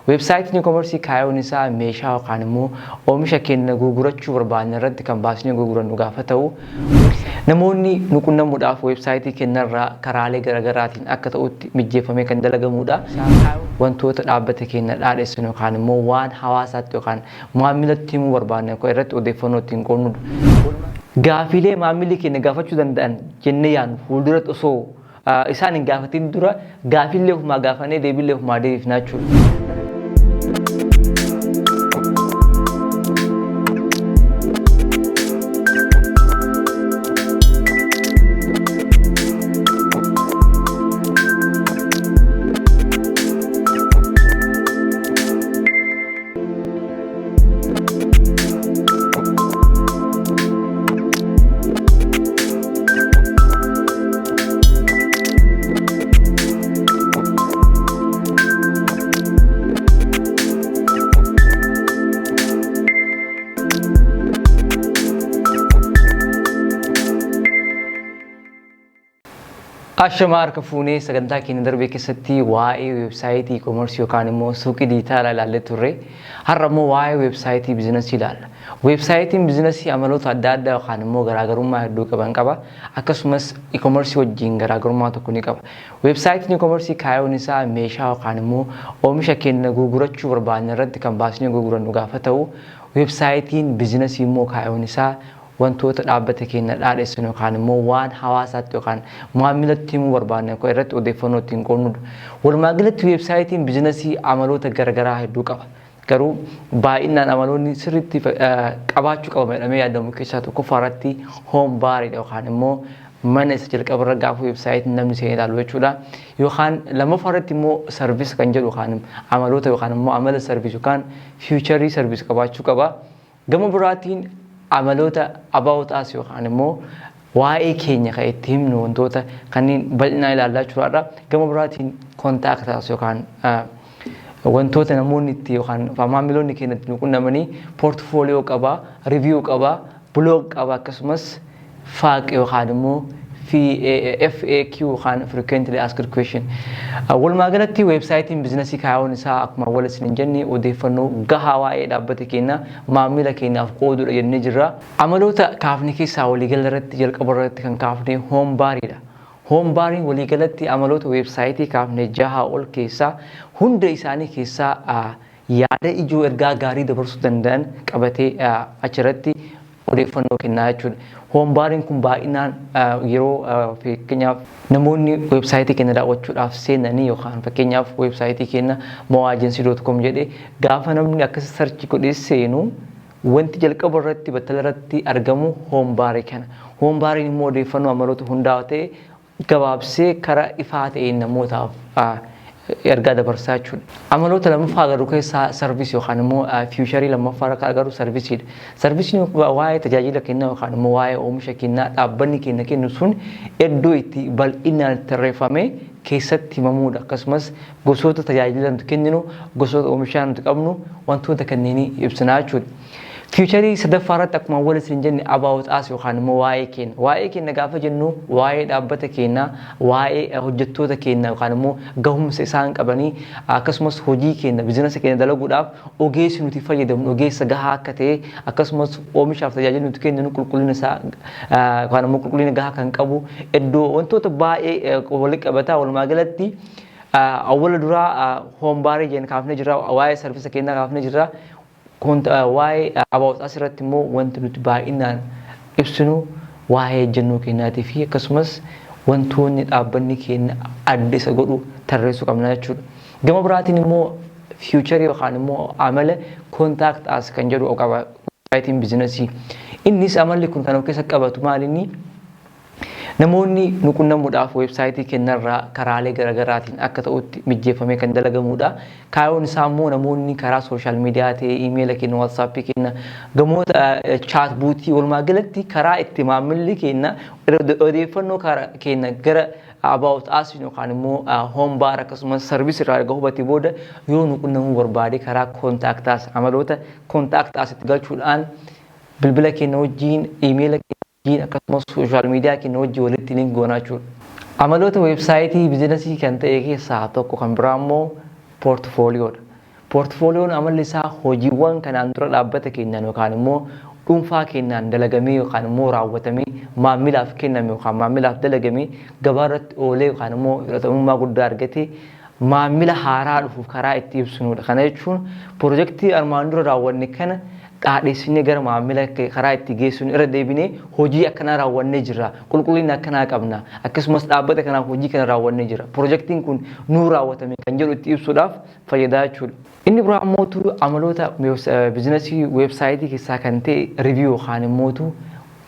Weebsaayitiin e-commerce kaayyoon isaa meeshaa yookaan immoo oomisha keenya gurgurachuu barbaanne irratti kan baasnee gurgurannu gaafa ta'u, namoonni nu qunnamuudhaaf weebsaayitii keenyarraa karaalee garaagaraatiin akka ta'utti mijjeeffamee kan dalagamudha. Wantoota dhaabbata keenya dhaadhessinu yookaan immoo waan hawaasaatti yookaan maamilatti himuu barbaanne irratti odeeffannoo ittiin qoonnudha. Gaafiilee maamilli keenya gaafachuu danda'an jennee yaadnu fuulduratti osoo isaan hin gaafatin dura gaafiillee ofumaa gaafannee deebiillee ofumaa deebifnaa jechuudha. Ashamaa harka fuunee, sagantaa keenya darbee keessatti waa'ee weebsaayitii e-commerce yookaan immoo suuqii dijitaalaa ilaallee turre. Har'a immoo waa'ee weebsaayitii biizinasii ilaalla. Weebsaayitiin biizinasii amaloota adda addaa yookaan immoo garaagarummaa hedduu qaban qaba. Akkasumas e-commerce wajjin garaagarummaa tokko ni qaba. Weebsaayitiin e-commerce kaayyoon isaa meeshaa yookaan immoo oomisha keenya gurgurachuu barbaanne irratti kan baasnee gurgurannu gaafa ta'u, weebsaayitiin biizinasii immoo kaayyoon isaa wantoota dhaabbata keenya dhaadhessinu yookaan immoo waan hawaasaatti yookaan maamilatti himuu barbaanne irratti odeeffannoo ittiin qoonnudha. Walumaa galatti weebsaayitiin biizinasii amaloota garaagaraa hedduu qaba. Garuu baay'inaan amaloonni sirriitti qabaachuu qaba jedhamee yaadamu keessaa tokkoffaa irratti home bariidha yookaan immoo mana isa jalqabarra gaafa weebsaayitiin namni seenee ilaalu jechuudha. Yookaan lammaffaa irratti immoo service kan jedhu yookaan amaloota yookaan immoo amala service yookaan feature service qabaachuu qaba. Gama biraatiin amaloota about us yookaan immoo waa'ee keenya kan itti himnu wantoota kanneen bal'inaan ilaallaa jechuudha. Gama biraatiin contact us yookaan wantoota namoonni itti yookaan maamiloonni keenya itti nu qunnamanii portfolio qaba, review qaba, blog qaba, akkasumas FAQ yookaan immoo FAQ yookaan frequently asked question. Walumaa galatti weebsaayitiin biizinasii kaayyoon isaa akkuma wal isin hin jenne odeeffannoo gahaa waa'ee dhaabbata keenya maamila keenyaaf qooduudha jennee jirra. Amaloota kaafne keessaa waliigala irratti jalqaba irratti kan kaafne home bariidha. Home bariin waliigalatti amaloota weebsaayitii kaafne jaha ol keessaa hunda isaanii keessaa yaada ijoo ergaa gaarii dabarsuu danda'an qabatee achirratti odeeffannoo kennaa jechuudha. Home bariin kun baay'inaan yeroo fakkeenyaaf namoonni weebsaayitii keenya daawwachuudhaaf seenanii yookaan fakkeenyaaf weebsaayitii keenya moagency.com jedhee gaafa namni akkas search godhee seenu, wanti jalqaba irratti battala irratti argamu home barii kana. Home bariin immoo odeeffannoo amaloota hundaa'u ta'e gabaabsee karaa ifaa ta'een namootaaf ergaa dabarsaa jechuudha. Amaloota lammaffaa agarru keessaa service yookaan immoo feature lammaffaa akka agarru serviceiidha. Serviceiin waa'ee tajaajila kennaa yookaan immoo waa'ee oomisha kennaa dhaabbanni keenya kennu sun iddoo itti bal'inaan tarreeffamee keessatti himamuudha. Akkasumas gosoota tajaajila nuti kenninu, gosoota oomishaa nuti qabnu, wantoota kanneenii ibsinaa jechuudha. Feature sadaffaa irratti akkuma wal isin jenne about us yookaan immoo waa'ee keenya. Waa'ee keenya gaafa jennu waa'ee dhaabbata keenyaa, waa'ee hojjettoota keenya yookaan immoo gahumsa isaan qabanii, akkasumas hojii keenya biizinasa keenya dalaguudhaaf ogeessi nuti fayyadamnu ogeessa gahaa akka ta'e, akkasumas oomishaaf tajaajila nuti kenninu qulqullina isaa yookaan immoo qulqullina gahaa kan qabu iddoo wantoota baay'ee walitti qabataa. Walumaa galatti awwala duraa home barii jenne kaafnee jirra, waa'ee service keenyaa kaafnee jirra. Waa'ee about us irratti immoo wanti nuti baay'inaan ibsinu waa'ee ejjennoo keenyaatii fi akkasumas wantoonni dhaabbanni keenya adda isa godhu tarreessuu qabna jechuudha. Gama biraatiin immoo feature yookaan immoo amala contact us kan jedhu qaba weebsaayitiin biizinasii. Innis amalli kun kan of keessa qabatu maalinni, namoonni nu qunnamuudhaaf weebsaayitii keenyarraa karaalee garaagaraatiin akka ta'utti mijjeeffamee kan dalagamudha. Kaayyoon isaa immoo namoonni karaa social media ta'ee, iimeela keenya, WhatsAppii keenya, gamoota chat botii, walumaa galatti karaa itti maamilli keenya odeeffannoo keenya gara about us yookaan immoo home bar akkasumas service irraa erga hubatee booda yoo nu qunnamuu barbaade karaa contact us, amaloota contact us itti galchuudhaan bilbila keenya wajjin, iimeela keenya wajjin, akkasumas social media keenya wajjin walitti link goonaa jechuudha. Amaloota weebsaayitii biizinasii kan ta'e keessaa tokko kan biraa immoo portfoliodha. Portfolioon amalli isaa hojiiwwan kanaan dura dhaabbata keenyaan yookaan immoo dhuunfaa keenyaan dalagamee yookaan immoo raawwatamee maamilaaf kenname yookaan maamilaaf dalagamee gabaarratti oolee yookaan immoo fudhatamummaa guddaa argate maamila haaraa dhufuuf karaa itti ibsinudha. Kana jechuun piroojeektii armaan dura raawwanne kana dhaadheessinee gara maamila karaa itti geessinu, irra deebinee hojii akkanaa raawwannee jirra, qulqullina akkanaa qabna, akkasumas dhaabbata kanaaf hojii kana raawwannee jira, piroojeektiin kun nuu raawwatame kan jedhu itti ibsuudhaaf fayyadaa jechuudha. Inni biraa ammootu amaloota biizinasii weebsaayitii keessaa kan ta'e review yookaan immootu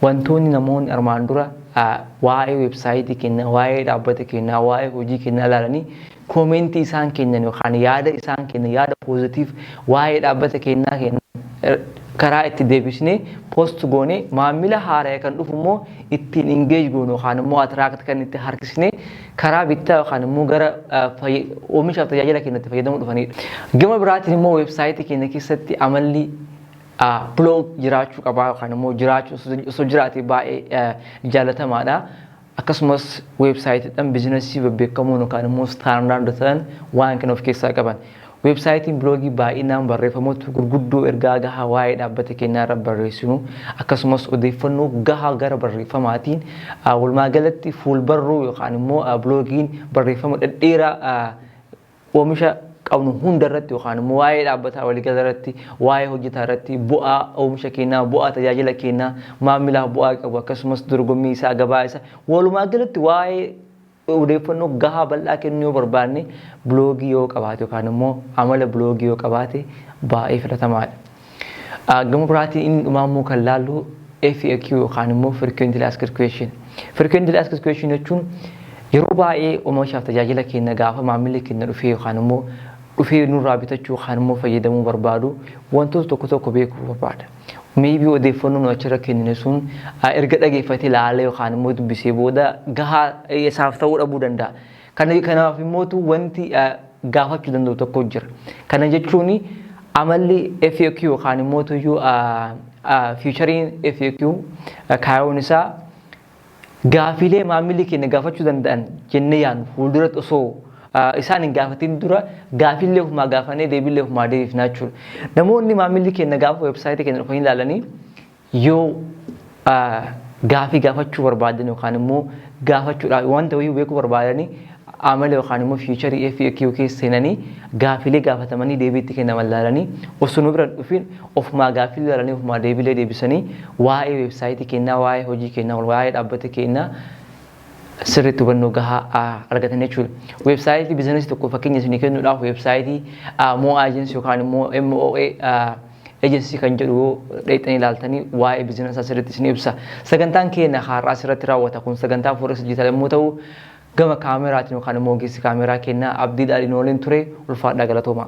wantoonni namoonni armaan dura waa'ee weebsaayitii keenyaa, waa'ee dhaabbata keenyaa, waa'ee hojii keenyaa ilaalanii koomentii isaan kennan yookaan yaada isaan kennan, yaada positive waa'ee dhaabbata keenyaa kennan karaa itti deebisnee post goonee maamila haaraa kan dhufu immoo ittiin engage goonu yookaan immoo attract kan itti harkisnee karaa bittaa yookaan immoo gara oomishaaf tajaajila keenyatti fayyadamuu dhufanidha. Gama biraatiin immoo weebsaayitii keenya keessatti amalli blog jiraachuu qabaa yookaan immoo jiraachuu osoo jiraate baay'ee jaalatamaadha. Akkasumas weebsaayitiidhaan biizinasii bebbeekamoon yookaan immoo standard ta'an waan kana of keessaa qaban. Weebsaayitiin biloogii baay'inaan barreeffamoota gurguddoo ergaa gahaa waa'ee dhaabbata keenyaa irra barreessinu, akkasumas odeeffannoo gahaa gara barreeffamaatiin, walumaa galatti fuulbarruu yookaan immoo biloogiin barreeffama dhedheeraa oomisha qabnu hunda irratti yookaan immoo waa'ee dhaabbataa waliigala irratti, waa'ee hojjetaa irratti, bu'aa oomisha keenyaa, bu'aa tajaajila keenyaa, maamilaaf bu'aa qabu, akkasumas dorgommii isaa, gabaa isaa, walumaa galatti waa'ee odeeffannoo gahaa bal'aa kennuu yoo barbaanne biloogii yoo qabaate yookaan immoo amala biloogii yoo qabaate baay'ee filatamaadha. Gama biraatiin inni dhumaa immoo kan laallu FAQ yookaan immoo Frequently Asked Question. Frequently Asked Question jechuun yeroo baay'ee oomishaaf tajaajila keenya gaafa maamilli keenya dhufee yookaan immoo dhufee nurraa bitachuu yookaan immoo fayyadamuu barbaadu wantoota tokko tokko beekuu barbaada. Maybe odeeffannoo nu achirra kennine sun erga dhageeffatee ilaalee yookaan immoo dubbisee booda gahaa isaaf ta'uu dhabuu danda'a. Kanaaf immoo wanti gaafachuu danda'u tokko jira. Kana jechuun amalli FAQ yookaan immoo tuyyuu featureiin FAQ kaayyoon isaa gaafiilee maamilli keenya gaafachuu danda'an jennee yaadnu fuulduratti osoo isaan hin gaafatin dura gaafiilee ofumaa gaafannee deebiillee ofumaa deebifnaa jechuudha. Namoonni maamilli keenya gaafa weebsaayitii keenya dhufanii ilaalanii yoo gaafii gaafachuu barbaadan yookaan immoo gaafachuudhaaf wanta wayii beekuu barbaadanii amala yookaan immoo featureii FAQ keessa seenanii gaafiilee gaafatamanii deebii itti kennaman ilaalanii osoo nu bira dhufin ofumaa gaafiilee ilaalanii ofumaa deebiilee deebisanii waa'ee weebsaayitii keenyaa, waa'ee hojii keenyaa, waa'ee dhaabbata keenyaa sirriitti hubannoo gahaa argatan jechuudha. Weebsaayitii biizinasii tokko fakkeenya isinii kennuudhaaf weebsaayitii Mo'aa Agency yookaan immoo MOA Agency kan jedhu yoo dheexanii ilaaltanii waa'ee biizinasaa sirriitti isin ibsa. Sagantaan keenya har'aa sirriitti raawwata. Kun sagantaa Forex Digital yommuu ta'u, gama kaameraatiin yookaan immoo ogeessi kaameraa keenyaa Abdii Dhaadhiin waliin ture. Ulfaadhaa, galatooma.